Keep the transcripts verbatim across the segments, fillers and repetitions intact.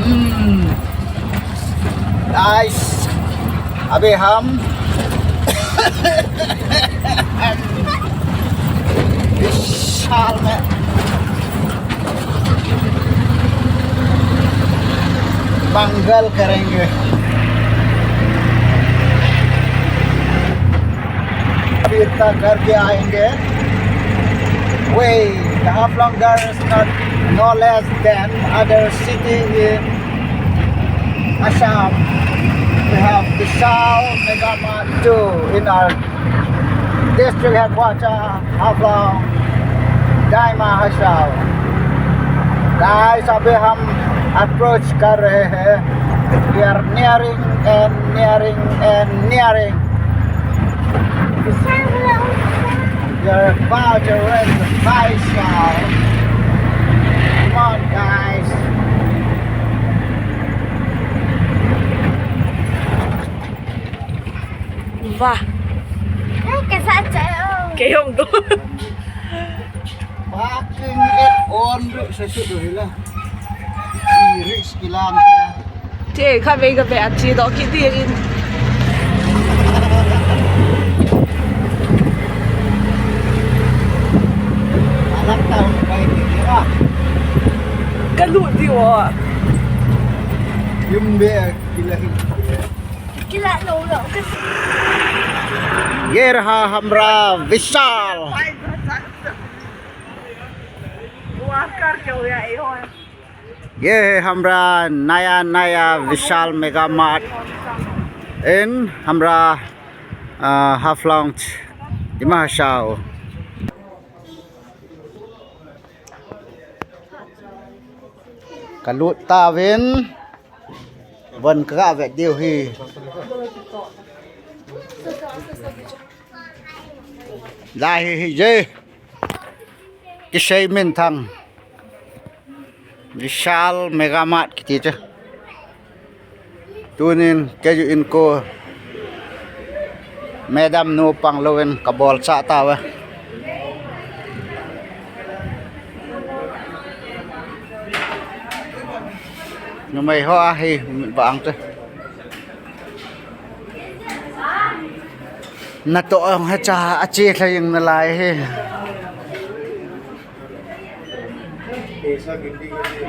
Hmm. Guys, अभी हम विशाल में दंगल करेंगे। अभी इतना करके आएंगे। Wait, the Haflong Garden is not no less than other city in Assam. We have Vishal Mega Mart too in our district headquarters, Haflong, Dima Hasao. Guys, अभी हम approach कर रहे हैं। We are nearing and nearing and nearing. You're about to reach the Vishal. Come on, guys. Wah. Hai, kasa aja. Kayong tu. Parking at on road sa sudo hila. Iris kilang. Che, kha vei ka ve a chi do ki di in. Alam tau bai ki ra. Ka lu di wa. Yum be kila hin. ये रहा हमारा विशाल। ये है हमारा नया नया विशाल mega mart इन हमारा हाफलोंग दिमा Hasao. Kalut tauvin. Von ka ga vet diu hi. Lai hi hi je. Kisei minthang. Vishal Mega Mart kiti chu. Tunin kei jong in ko madam nu pang louvin ka bol cha tauve. Numei ho ahi vang te. Natoh ong ha cha ache tha jing nalai hi.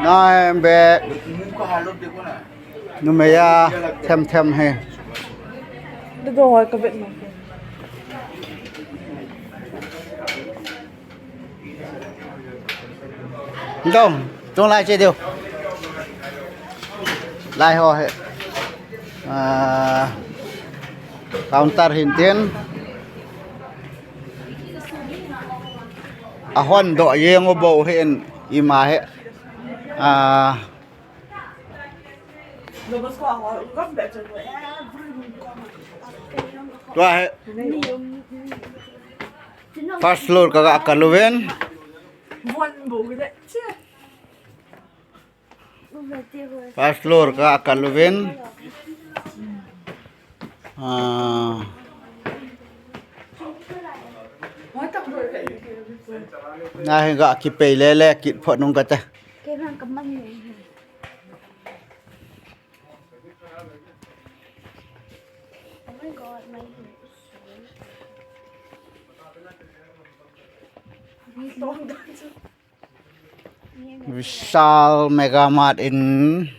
Nai be. Numei a them them hi. Dong, tung lai che diu. Lai ho hi. Counter hin tin. Ahon doh jeng u bou hin ima hi. Tua hi. First floor ka ga kal uvin. First floor ka kal uvin. Na hi ga kipei lele kit phot nung kate. Vishal Mega Mart in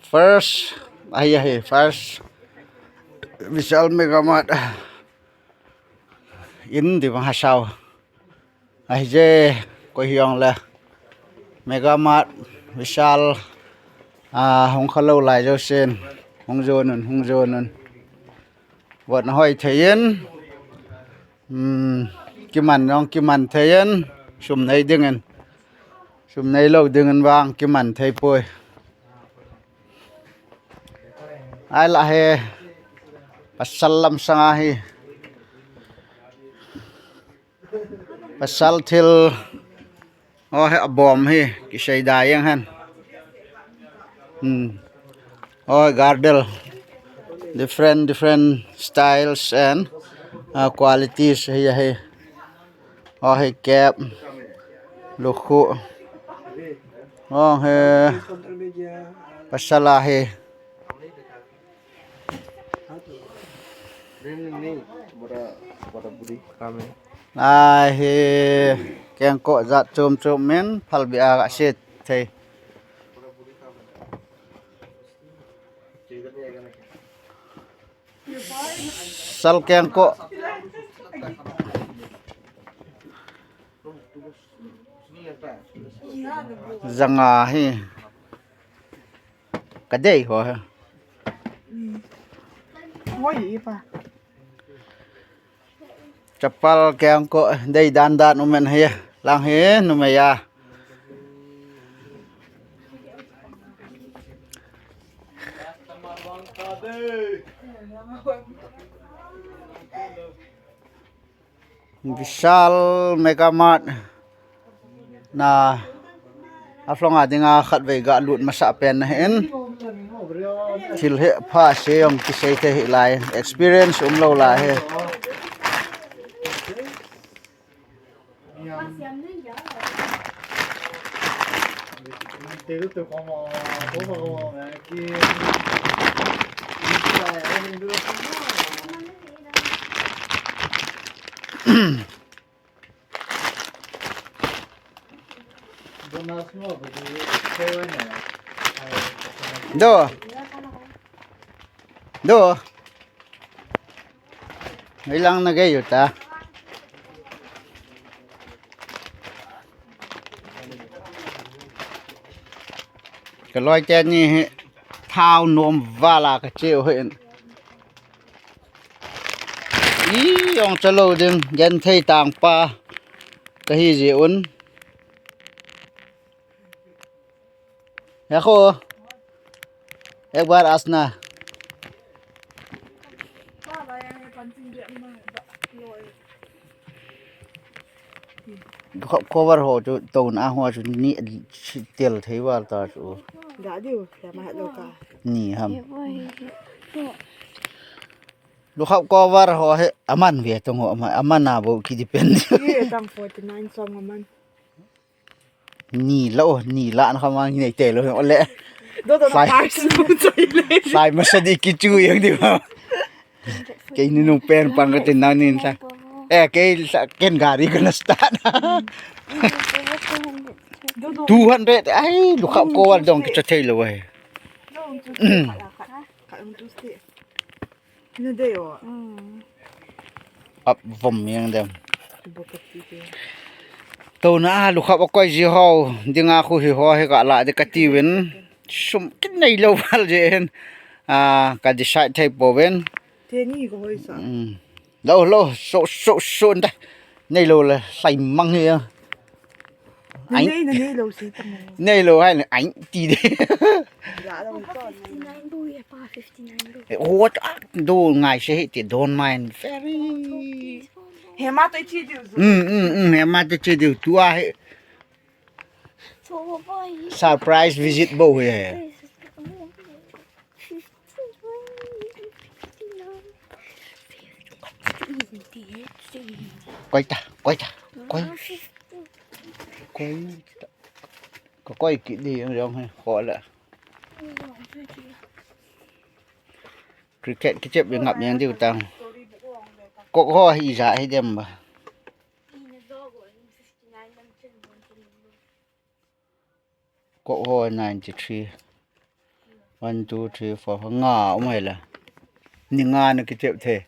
first ahi ahi first Vishal Mega Mart in Dima Hasao. Ahije koi hijongle Mega Mart Vishal hung khalou lai jousen hung jonun hung jonun. Vot na hoi thei in. Kiman jong kiman thei in sum nei dingin sum neilou dingin vang kiman thei poi. Ai la he pasal lam sanga hi pasal thil. Oh, hi abom hi kisei da jeng hen. Hmm. Oh, girdle. Different different styles and uh, qualities hi hi. Oh, hi cap. Lukhu. Ong he. Pasal a he. Ai he. Kengkoh jat chom chom min phalbi a ka set thei. Sal kengkoh. Janga hi. Ka dei ho he. Oi, ipa. Chapal kengkoh dei dan dan umen he. Lang he numei a. Vishal Mega Mart na a flong a dinga khatvei ga lut masa pen na hin. Thil he pha se jong kisei thei hi lai. Experience um lou lai he. Do. Do. Ngai lang na gei u ta. Ka loi te ni hi thao nom vala ka che u hin. I ong chalo ding, gen thei tang pa ka hi ji un. Yakho. Ek bar asna. Cover ho chu tona ho chu ni tel thei val ta chu. Ga diu, ya ma lo ka. Ni ham. Lu khap cover ho he aman ve tong ho aman, aman a bo ki depend. Ye tam forty nine som aman. Ni lo, ni la na khamang nei te lo ole. Do do Sai. Sai masa di kichu yang di ba. Kei ni nung pen pang ka tin nang nin sa. Eh, kei sa ken gari ka na start. Two hundred. Ai, lu khap cover dong kicha thei lo ai. Ap vom yang dem. Tona a lu khap a koi ji ho dinga khu hi ho hi ka la de ka ti ven. Sum kin nei lo val je hen. A ka decide thei po ven. Teni ko hoi sa. Lo lo so so so nda. Nei lo le sai mang hi ya. Nei nei lo si ta mo. Nei lo hai ai ti de. Fifty nine do ya pa fifty nine do. What do ngai se hi ti don't mind very. He ma to chi diu. Mm mm mm he ma to chi diu tu a he. Surprise visit bo he. Koi ta, koi ta, koi. Koi ta. Ka koi kit di ang jong he, ko la. Cricket kichep yang ngap yang diu tang. Kok ho hi ja hi dem ba. Kok ho ninety three. One, two, three, four, nga um hai la. Ni nga na kichep the.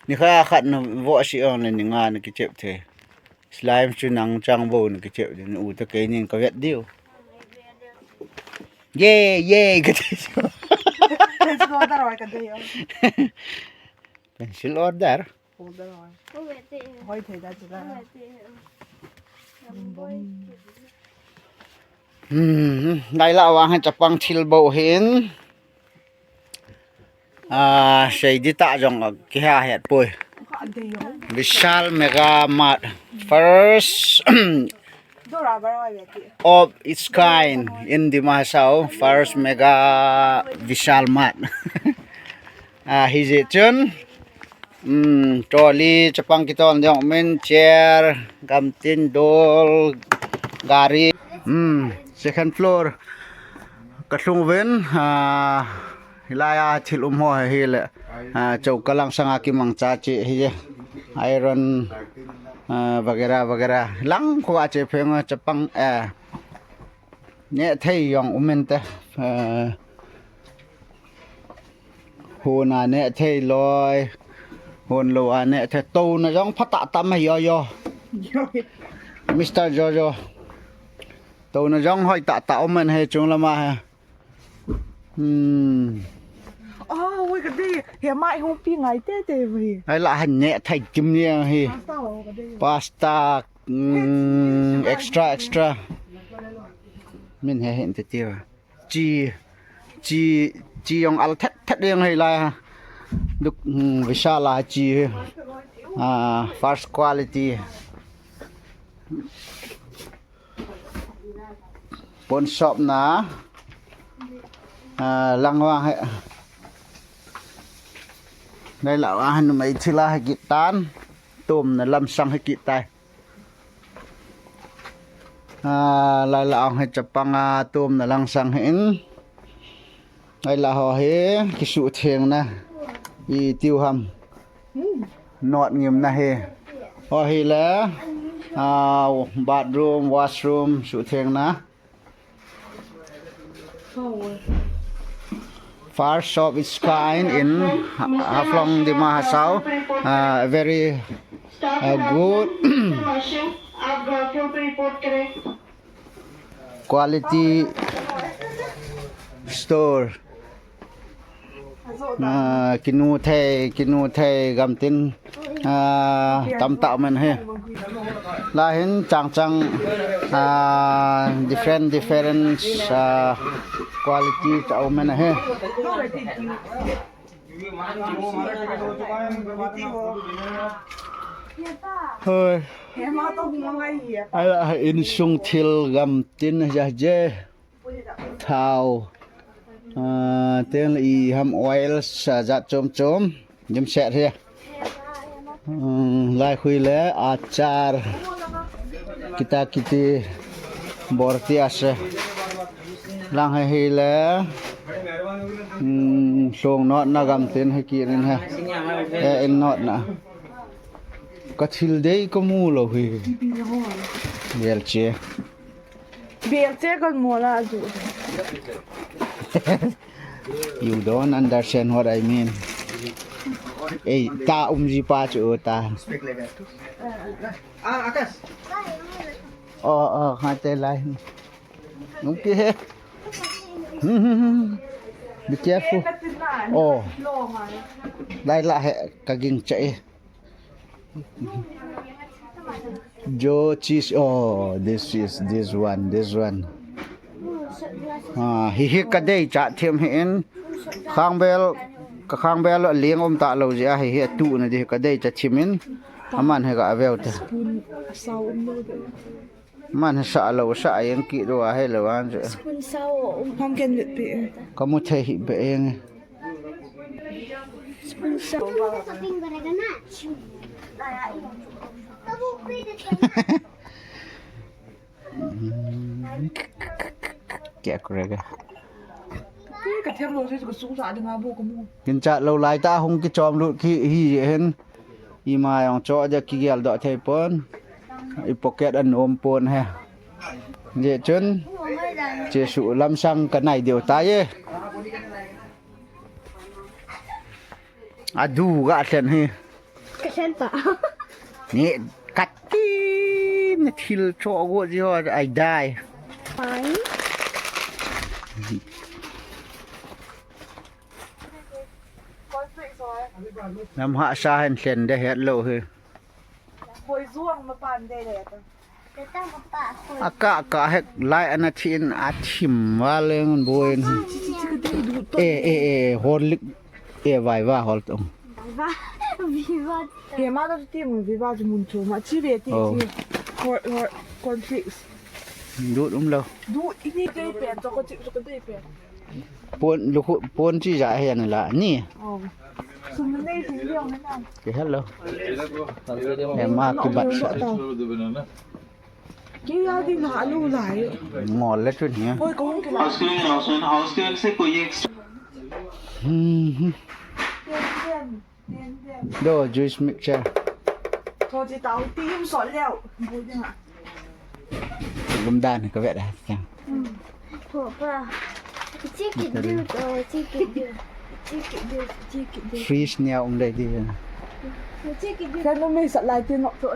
Ni kha khat na vo si ong le ni nga na kichep the. Slime chu nang chang vo na kichep de. U ta kei nin ka vet diu. Ye, ye, ka ti chu. Pencil order oi ka dei oi. Pencil order. Order oi. Hoi thei da chu da. Hmm, ngai la wang han chapang thil bo hin. Ah, sei di ta jong kiha het poi. Vishal Mega Mart. First of its kind in Dima Hasao. First Mega Vishal Mart. Ah, hi je chun. Hmm, trolley, chapang kiton ding min, chair, gamtin, dol, gari. Hmm, second floor. Kalhung uvin, ah, hilai a thil um ho hi le. Ah, chou kalang sanga kimangcha chi hi. Iron, ah, vagera, vagera. Lang kho a che pheng chapang, eh. Neh thei jong um inte. Eh, Hon a neh thei loi. Hon lou a neh thei. Touna jong phatah tah mai yo yo. Mister Jojo. Touna jong hoi tah tah um in he chung lama he. Hmm. Oh, oi ka dei. He mai hung pi ngai te te ve. Ai la han neh thei kim ni he. Pasta ho ka dei. Pasta, hmm, extra, extra. Min he hin te ti va. Chi, chi, chi jong al thet thet jong hei lai ha. Duk, hmm, Vishal a chi hi. Ah, first quality. Pon shop na. Ah, lang vang he. Lai la vang numei thil a he kit tan. Tomna lamsang he kit tai. Ah, lai la ong he chapang a tomna lamsang hi in. Lai la ho he kisuhthengna. I tiu ham. Not ngimna he. Ho hi le, ah, bathroom, washroom, suhthengna. First of its kind in Ha-, Haflong, Dima Hasao. Uh, a very, uh, good quality store. Ah, kinu thei, kinu thei gamtin, ah, tamtah um in he. Lai hin chang chang, ah, different, different, ah, quality cha um in he. Hoi. Ai la, insung thil gamtin ja je. Thao. Ah, teng i ham oil sa jat chom chom. Dim set hi. Hmm, lai khui le achar. Kita kiti borti ase. Lang hi hi le. Hmm, song not na gamtin hi ki rin ha. Eh, in not na. Ka thil dei ka mu lo hi. Bel che. Bel che kan mo la ju. You don't understand what I mean. Ei, ta um ji pa chu ta. Ah, Akash. Oh, oh, ha te lai. Okay he. Hmm, hmm, hmm. Be careful. Oh. Lai la he ka ging cha e. Jo cheese. Oh, this is this one, this one. Ah, hi hi ka dei cha thim hi in. Khangbel, ka khangbel a ling um ta lo ji a hi hi tu na di ka dei cha thim in. Aman hi ka aveu ta. Spoon sao um lo de. Man sa lo sa yang ki lo a he lo an. Spoon sao um. Hom ken vet pe. Ka mu thei hi be eng. Kya kurega? Ka them lo se ka sung sa de nga bu ka mu. Kin cha lo lai ta hung ki chom lut ki hi je hen. Ima jong cho de ki gel do thei pon. I pocket an om pon he. Je chun. Jesu lamsang ka nai deu ta ye. Adu ga thlen hi. Ka thlen ta. Ni kati na thil cho go ji ho ai dai. Fine. Nam ha sa hen thlen de het lo hi. Hoi zuang ma pan de le ta. A ka, ka hek lai ana thin a thim va leng boin. Chi, chi, chi ka dei du to. Eh, eh, eh, hol lik. Eh, vai va hol tong. Vai va. Viva. He ma da ti mun viva ji mun chu ma chi ve ti. Oh. Chi. Hor, hor, conflicts. Dut um lo. Du ini dei pen, cho ko chi, cho ko dei pen. Pon, lu khu, pon chi ja he an la ni. Oh. Sum nei thing liang na. Ke hello. Eh, ma ki bat. Kei a ding na alu lai. Ngol le chun hi. Hoi, kong kila. House cleaning, house cleaning, house cleaning se koi ek. Hmm. Do juice mixture. Tho ji tau ti him sol leo. Bui ding a. Lum dan ka vet a. Tho pa. Chi ki diu to, chi ki diu. Chi ki diu, chi ki diu. Freeze nia um dai di. Chi ki diu. Kan no me sa lai ti no to.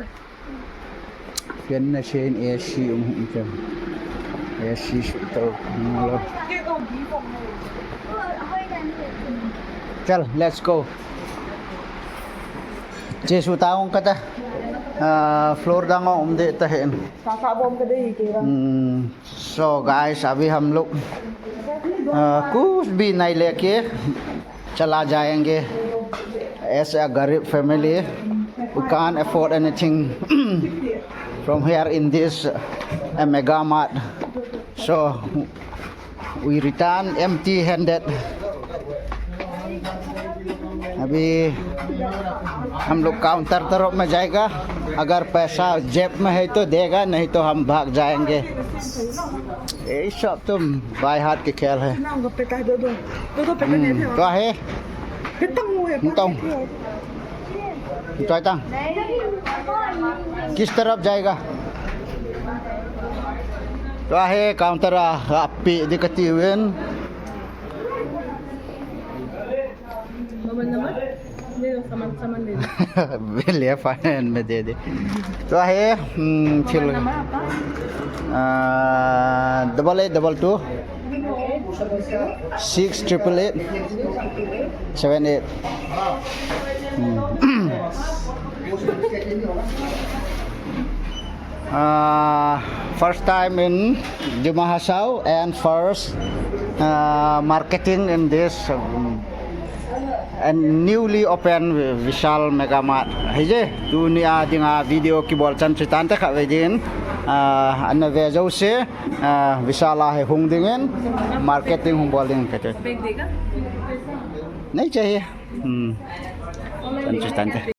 Pian na chen A C um hum chem. A C su to ngolo. Chal, let's go. Jesu taung kata. Ah, floor dang um de ta hen. Sa sa bom ka de ke ba. Hmm. So guys, अभी हम लोग कुछ भी नहीं लेके चला जाएंगे। As a गरीब family, we can't afford anything from here in this uh, mega mart. So we return empty handed. अभी हम लोग काउंटर तरफ में जाएगा। अगर पैसा जेब में है तो देगा, नहीं तो हम भाग जाएंगे। यही सब तो बाय हार्ट के खेल है। Hmm, तो है। Hung tong. Hung tong tang. किस तरफ जाएगा? तो है काउंटर आ, आप पे दिखती हुई। Normal naman. Hindi, yung saman, saman din. Believe pa yan, madede. तो है, hmm, chill. Normal naman, apa? Ah, double eight double two, six triple eight, seven eight. Hmm. Uh, first time in Dima Hasao and first uh, marketing in this um, and newly opened Vishal Mega Mart. Hije, tunia dinga video kibol chan chitante kha vedin. Uh, anna vejo se uh, Vishal a he hung dingin marketing hung bol ding kate. Nei che hi. Hmm. Chan chitante.